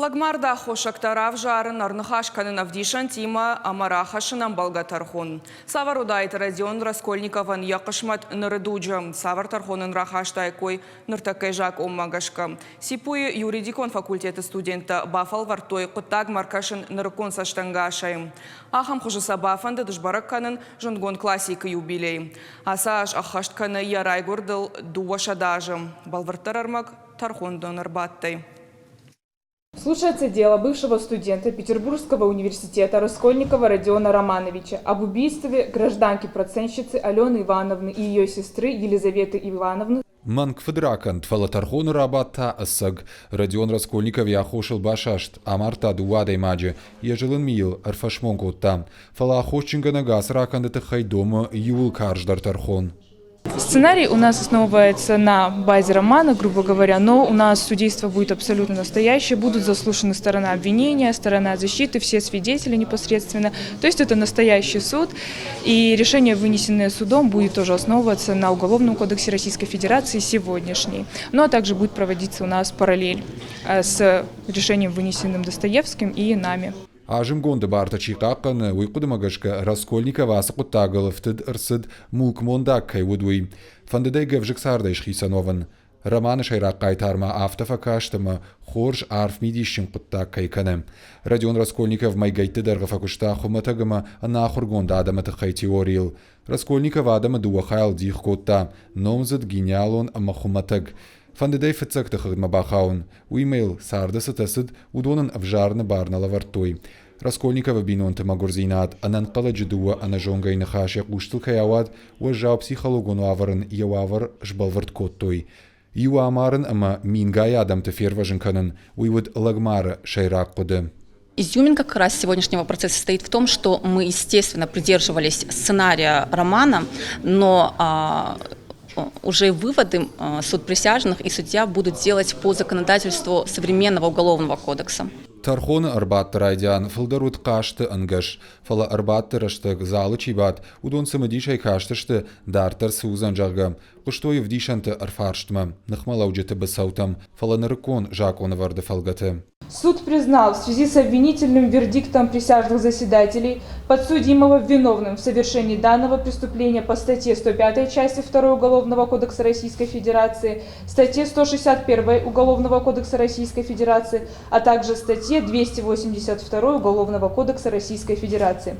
Лӕгмарды аххосӕгтӕ равзарын, ӕрныхас кӕнын ӕвдисӕнтимӕ ӕмӕ рахӕссын ӕмбӕлгӕ тӕрхон. Цавӕр уыдаид Родион Раскольниковӕн йӕ хъысмӕт ныры дуджы? Цавӕр тӕрхон ын рахастаиккой ныртӕккӕйы закъонмӕ гӕсгӕ? ЦИПУ-йы юридикон факультеты студенттӕ бафӕлвӕрдтой хъуыддагмӕ ӕркӕсын нырыккон цӕстӕнгасӕй. Ахӕм хуызы сӕ бафӕндыд сбӕрӕг кӕнын зындгонд классикы юбилей. Ацы аз ӕххӕст кӕны йӕ райгуырдыл 200 азы. Бӕлвырддӕр ӕрмӕг тӕрхондоны ӕрбадтӕй. Слушается дело бывшего студента Петербургского университета Раскольникова Родиона Романовича об убийстве гражданки-процентщицы Алены Ивановны и ее сестры Елизаветы Ивановны. Мӕнг фыдракӕнд, фӕлӕ тӕрхоны рабадт та ӕцӕг. Родион Раскольников йӕ аххосыл басаст, амардта дыууӕ адӕймаджы, йӕ зылын мийыл ӕрфӕсмон кодта. Фӕлӕ аххосджынгӕнӕг ацы ракӕнды тыххӕй домы иууыл карздӕр тӕрхон. Сценарий у нас основывается на базе романа, грубо говоря, но у нас судейство будет абсолютно настоящее, будут заслушаны сторона обвинения, сторона защиты, все свидетели непосредственно. То есть это настоящий суд, и решение, вынесенное судом, будет тоже основываться на Уголовном кодексе Российской Федерации сегодняшний. Ну а также будет проводиться у нас параллель с решением, вынесенным Достоевским и нами. Азымгонды бартӕ чи хъахъхъӕны, уый хъуыдымӕ гӕсгӕ Раскольников ацы хъуыддагыл ӕфтыд ӕрцыд, мулкмондаг кӕй уыд, уый. Фӕндыд ӕй гӕвзыкк цардӕй схицӕн уӕвын. Романы сӕйраг хъайтармӕ афтӕ фӕкаст ӕмӕ хорз, арф мидисджын хъуыддаг кӕй кӕны. Родион Раскольников мӕйгӕйтты дӕргъы фӕкуыста хуымӕтӕг ӕмӕ ӕнахуыргонд адӕмы тыххӕй теорийыл. Раскольников адӕмы дыууӕ хайыл дих кодта: номдзыд, гениалон ӕмӕ хуымӕтӕг. Фӕндыд ӕй фыццӕгты хыгъдмӕ бахауын. Уыимӕ йыл царды цытӕ цыд, уыдон ын ӕвзарыны бар нӕ лӕвӕрдтой. Раскольниковы бинонты мӕгуырдзинад, ӕнӕнхъӕлӕджы дыууӕ ӕнӕзонгӕйы ныхас йӕ хъустыл кӕй ауад, уӕззау психологон уавӕр ын йӕ уавӕр сбӕлвырд кодтой. Иу амарын ӕмӕ мингай адӕмты фервӕзын кӕнын, уый уыд лӕгмары сӕйраг хъуыды. Изюминка как раз сегодняшнего процесса состоит в том, что мы, естественно, придерживались сценария романа, но уже выводы суд присяжных и судья будут делать по законодательству современного уголовного кодекса. Тӕрхоны ӕрбадты райдиан фылдӕр уыд хъазты ӕнгӕс, фӕлӕ ӕрбадты рӕстӕг залы чи бадт, уыдон цымыдисӕй кастысты, дарддӕр цы уыдзӕн, зӕгъгӕ. Хъуыстой ӕвдисӕнты ӕрфарстмӕ, ныхмӕлӕуджыты быцӕутӕм, фӕлӕ нырыккон закъонӕвӕрды фӕлгӕты. Суд признал в связи с обвинительным вердиктом присяжных заседателей подсудимого виновным в совершении данного преступления по статье 105 части 2 Уголовного кодекса Российской Федерации, статье 161 Уголовного кодекса Российской Федерации, а также статье 282 Уголовного кодекса Российской Федерации.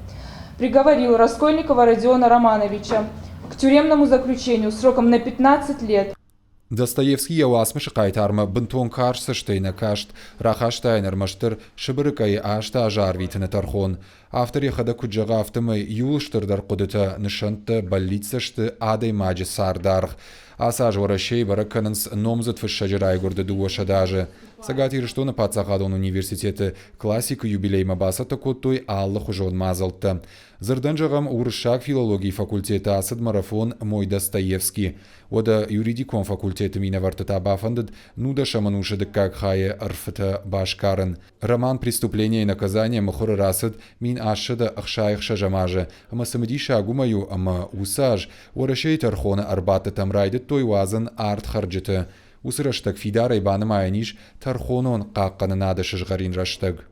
Приговорил Раскольникова Родиона Романовича к тюремному заключению сроком на 15 лет. Достоевский йӕ уацмысы хъайтармӕ бынтон карз цӕстӕй нӕ каст, рахаста йын ӕрмӕстдӕр Сыбыры къӕйы аст азы арвитыны тӕрхон. Автор йӕхӕдӕг куыд зӕгъы, афтӕмӕй иууыл стырдӕр хъуыдытӕ, нысӕнттӕ, бӕллицтӕ сты адӕймаджы цардаргъ. Ацы аз Уӕрӕсейы бӕрӕг кӕнынц номдзыд фыссӕджы райгуырды 200 азы. Цӕгат Ирыстоны паддзахадон университеты классикы юбилеймӕ бацӕттӕ кодтой алыхуызон мадзӕлттӕ. Дзырдӕн зӕгъӕм, уырыссаг филологийы факультеты ацыд марафон «Мой Достоевский». Уӕдӕ юридикон факультеты минӕвӕртты та бафӕндыд нудӕсӕм ӕнусы дыккаг хайы ӕрфытӕ басгарын. Роман «Преступление и наказание» мыхуыры рацыд 1866 азы ӕмӕ цымыдисаг уымӕй у, ӕмӕ уыцы аз Уӕрӕсейы тӕрхоны ӕрбадтытӕм райдыдтой уадзын ардхӕрджыты. Уыцы рӕстӕг фидарӕй банымайӕн ис тӕрхонон хъахъхъӕнынады сызгъӕрин рӕстӕг.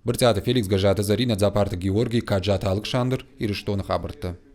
Брытъиаты Феликс, Гӕззаты Зӕринӕ, Дзапарты Георгий, Каджаты Алыксандр, Ирыстоны хабӕрттӕ.